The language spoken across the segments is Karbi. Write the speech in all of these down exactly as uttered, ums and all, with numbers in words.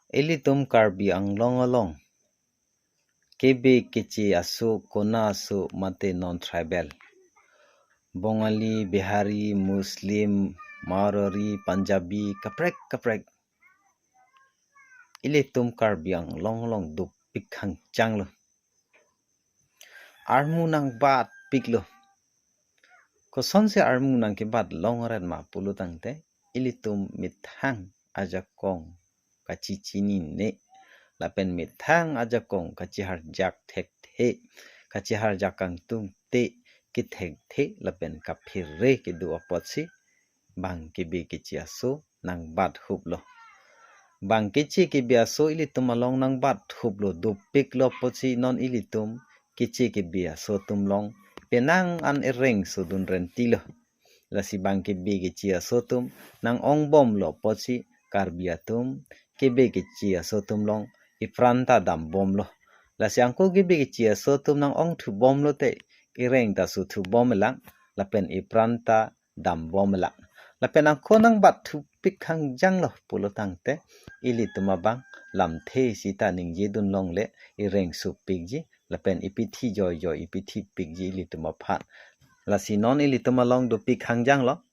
Ilitum Karbi Anglong along kebe keche aso, kona aso mate non-tribal, Bongali, Bihari, Muslim, Marwari, Punjabi, kaprek kaprek, ilitum Karbi Anglong along dopik hangjang lo. Armu nangbatpik lo. Kosonsi armu nangkebat longret ma pulo tangte, ilitum methang ajakong kachechinine lapen methang ajakong kacheharjak thekthe, kacheharjak kangtungte, kethekthe lapen kaphere kedo apotsi bang kebe keche aso nangbathup lo. Bang keche kebe aso ilitum along nangbathup lo, dopik lo apotsi non ilitum keche kebe aso atum along penang an ereng sodun renti lo. Lasi bang kebe keche aso atum nang-ongbom lo apotsi Karbi atum kebe keche aso atum along ipran ta dambom lo. Lasi angko kebe keche aso atum nang-ongthubom lote, ereng ta sothubom lang lapen ipran ta dambom lang. Lapen angko nangbatthupik hangjang lo pulo tangte, ilitum abang lamthe sita ningjedun longle, ereng sopikji lapen ipithi joijoi ipithipikji ilitum aphan. Lasi non ilitum along dopik hangjang lo,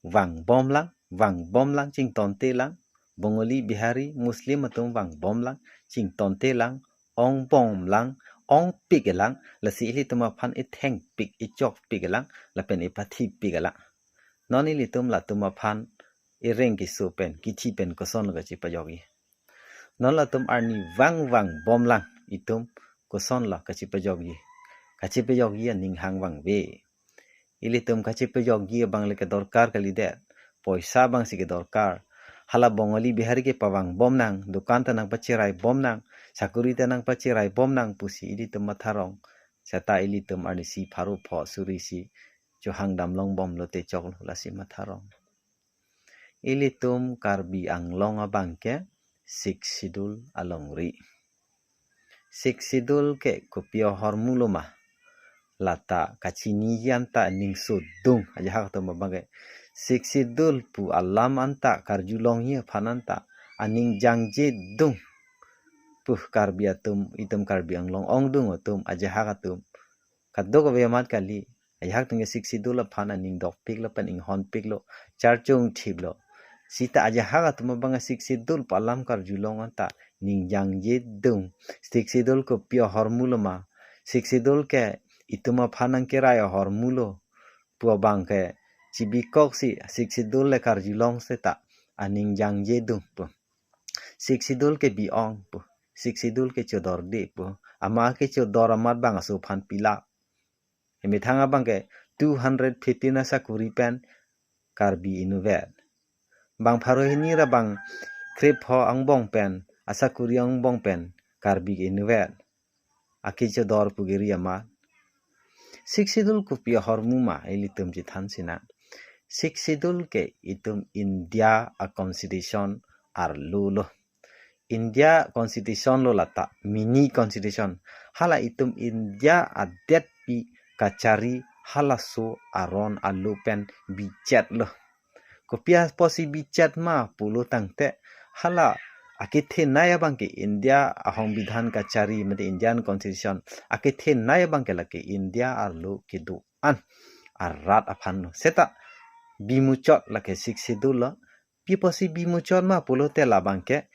vangbom lang, vangbom lang, chingtonte lang. Bongali, Bihari, Muslim atum vangbom lang, chingtonte lang, ongbom lang, ongpik lang, lasi ilitum aphan ithengpik, ichokpik lang lapen ipathipik lang. Non ilitum latum aphan ereng keso pen, kithi pen koson lo kachepajokji? Non latum arni vang vangbom lang, itum koson lo kachepajokji? Kachepajokji aning hang vangve. Ilitum kachepajokji abang le kedorkar kalidet. Poisa abangsi kedorkar. Hala Bongali, Bihari ke pavangbom nang, dukan ta nangpacheraibom nang, sakuri ta nangpacheraibom nang pusi ilitum matharong. Seta ilitum arnisi pharo pho suri isi chohang damlongbom lote choklo, lasi matharong. Ilitum Karbi Anglong abang ke Sixth Schedule alongri. Sixth Schedule ke kopi ahormu lo ma? Lata kachiniji anta aning sodung, ajahak atum abang ke Sixth Schedule pu alam anta karjulongji aphan anta aning jangje dung pu Karbi atum, itum Karbi Anglong ongdung atum, ajahak atum kadokave amat kali. Ajahak atum ke Sixth Schedule aphan aning dokpik lapen inghonpik lo, charchungthip lo. Sita ajahak atum abang Sixth Schedule pu alam karjulong anta ning jangje dung. Sixth Schedule kopi ahormu lo ma? Sixth Schedule ke itum aphan nangkerai ahormu lo pu abang ke chibikoksi Sixth Schedule le karjulong seta aning jangje dung pu. Sixth Schedule ke bi-ong pu. Sixth Schedule ke chodorde pu. Ama kechodor amat bang aso aphan pilap. Emethang abang ke two hundred fifteen asakuri pen Karbi inutvet. Bang pharo hini ra bang krepho angbong pen, asakuri angbong pen Karbi inutvet. Akechodor pu giri amat. Sixth Schedule kopi ahormu ma ilitum chethan sinang. Sixth Schedule ke itum India a constitution arlo lo. India constitution lo lata, mini constitution. Hala itum India adetpi kachari halaso aron alo pen bichet lo. Kopi apotsi bichet ma pulo tangte, hala akethenei abang ke India a songbidhan kachari mate Indian constitution akethenei abang ke lake India arlo kedo-an arat aphan lo. Seta bimuchot lake Sixth Schedule lo. Pi apotsi bimuchot ma pulote labang ke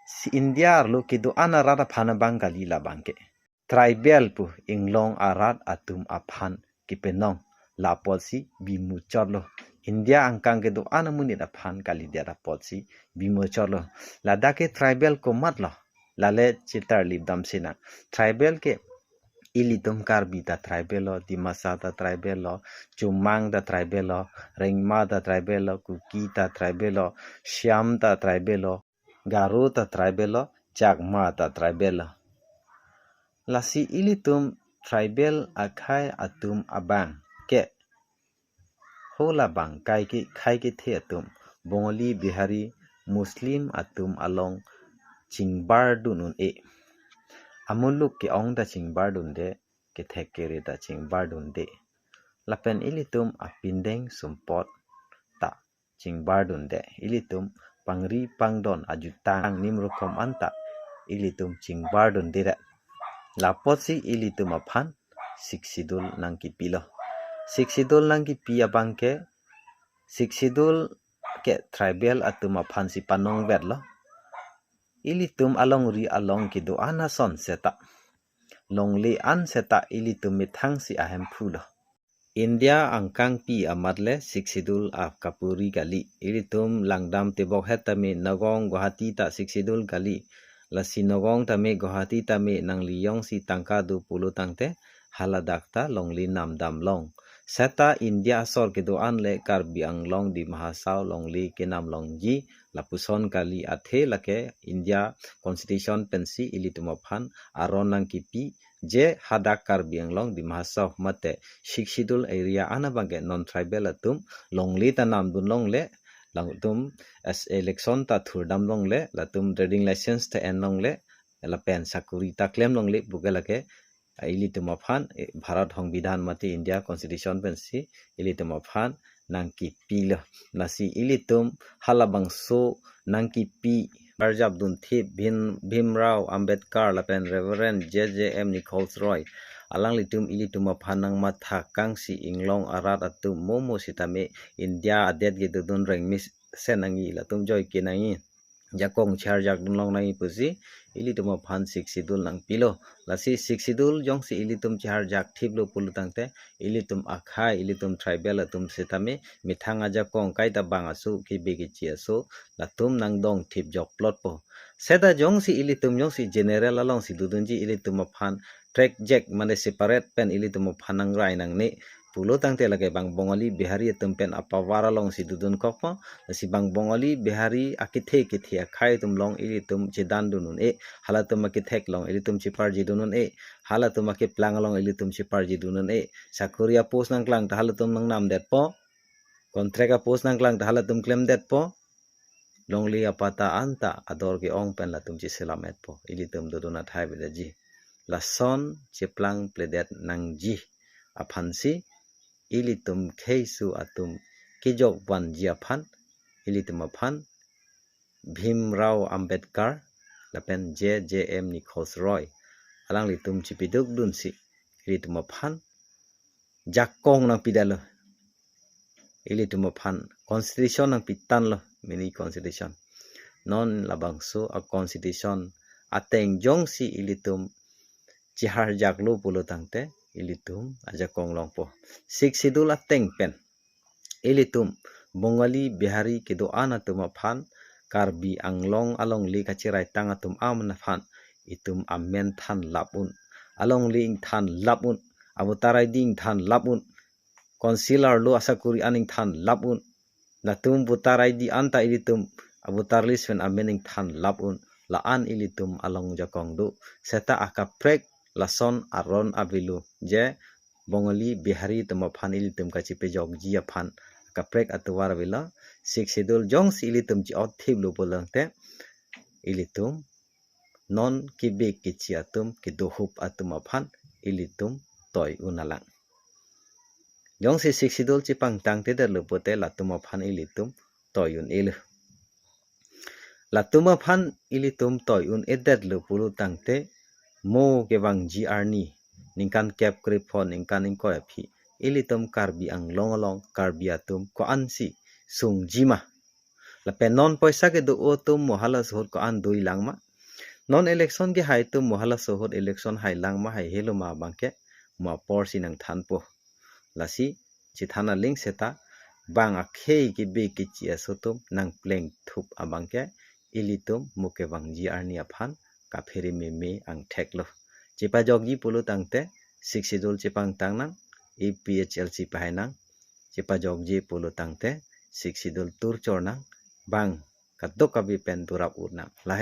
si India arlo kedo-an arat aphan abang kali labang ke. Tribal pu inglong arat atum aphan kepenong, la apotsi bimuchot lo. India angkang kedo-an amonit aphan kalidet apotsi bimuchot lo. Ladak ke tribal komat lo? Lale chetarlipdam sinang. Tribal ke ilitum Karbi ta tribal lo, Dimasa ta tribal lo, Chomang ta tribal lo, Rengma ta tribal lo, Kuki ta tribal lo, Siam ta tribal lo, Garo ta tribal lo, Chakma ta tribal lo. Lasi ilitum tribal akhei atum abang ke ho labang kai ke khai kethe atum, Bongali, Bihari, Muslim atum along chingbardun un-e. Amuluk ke-ong ta chingbardunde, kethek kere ta chingbardunde. Lapen ilitum apindeng sumpot ta chingbardunde. Ilitum pangri pangdon ajutang nim rokom anta ilitum chingbar dun deret. Lapotsi ilitum aphan Sixth Schedule nangkipilo. Sixth Schedule nangkipi abangke, Sixth Schedule ke tribal atum aphansi panong vetlo. Ilitum alongri along kedo-an ason seta, longle an seta ilitum methangsi ahemphu lo. India angkangpi amat le Sixth Schedule akapuri kali. Ilitum langdam tebok het tame Nagaon Guwahati ta Sixth Schedule kali. Lasi Nagaon tame Guwahati tame nangli jongsi tangka do pulo tangte haladak ta longle namdam long. Seta India asor kedo-an le Karbi Anglong, Dima Hasao longle kenam longji lapuson kali, athe lake India Constitution pensi ilitum aphan aron nangkipi, je hadak Karbi Anglong, Dima Hasao mate Sixth Schedule area an abangke non tribal atum longle ta namdun longle, latum as election ta thurdam longle, latum trading license ta en longle, lapen sakuri ta klem longle puke lake, ah, ilitum aphan, eh, Bharat Songbidhan mate India Constitution pensi ilitum aphan nangkipilo. Lasi ilitum halabangso nangkipi arjap dunthip Bhim, Bhimrao Ambedkar lapen Reverend J J M Nichols Roy, alanglitum ilitum aphan nangmathakangsi inglong arat atum momo sitame India adet kedodun rengmi sen nangji, latum joike nangji, jakong chiharjak dun long nangji pusi ilitum aphan Sixth Schedule nangpilo. Lasi Sixth Schedule jongsi ilitum chiharjak thiplo pulo tangte, ilitum akhei, ilitum tribal atum sitame methang ajakong kaita bang aso, kebe kechi aso, latum nangdong thip jokplotpo. Seta jongsi ilitum jongsi general alongsi dodunji, ilitum aphan track jack mane separate pen ilitum aphan nangrai nangne pulo tangte lake bang Bongali Bihari atum pen apower alongsi dodunkokpo. Lasi bang Bongali Bihari akethe kethe akhei atum along ilitum chedan dun un-e, halatum akethek along ilitum cheparji dun un-e, halatum akeplang along ilitum cheparji dun un-e. Sakuri apost nangklang ta halatum nangnamdetpo. Contract apost nangklang ta halatum klemdetpo. Longle apatta anta ador ke-ong pen latum cheselametpo. Ilitum dodun athai bedaji. Lason cheplang pledet nangji aphansi ilitum kheiso atum kejok vanji aphan, ilitum aphan Bhimrao Ambedkar lapen J J M Nichols Roy alanglitum chepiduk dunsi ilitum aphan jakong nangpidetlo. Ilitum aphan constitution nangpitanlo, mini constitution. Non labangso a constitution ateng jongsi ilitum chiharjaklo pulo tangte ilitum ajakong longpo. Sixth Schedule ateng pen ilitum Bongali Bihari kedo-an atum aphan, Karbi Anglong alongle kachiraitang atum amen aphan itum amen thanlap un, alongle ingthanlap un, avoter I D ingthanlap un, councillor lo asakuri an ingthanlap un, latum voter I D anta ilitum avoter list pen amen ingthanlap un, la-an ilitum along jakong do. Seta akaprek lason aron avelo je Bongali Bihari atum aphan ilitum kachepajokji aphan akaprek atovar avelo. Sixth Schedule jongsi ilitum chi-ot thiplo pulo tangte ilitum non kebe kechi atum, kedohup atum aphan ilitum toi un-e lang. Jongsi Sixth Schedule chepangtangtedetlo pulote latum aphan ilitum toi un-elo. Latum aphan ilitum toi un-edetlo pulo tangte mo kevangji arni ningkan kep krepho, ningkan ingkoi aphi ilitum Karbi Anglong along Karbi atum ko-ansi sungji ma? Lapen non poisa kedo atum mo halaso ahut ko-an doilang ma? Non election kehai atum mo halaso ahut election hailang ma, haihelo ma abangke mo aporsi nangthanpo. Lasi chethan aling seta bang akhei kebe kechi aso atum nangplengthup abangke ilitum mo kevangji arni aphan kaphere meme angtheklo. Chepajokji pulo tangte Sixth Schedule chepangtang nang, A P H L C pahai nang, chepajokji pulo tangte Sixth Schedule turchor nang, bang kadokave pen dorap un nang. Lahai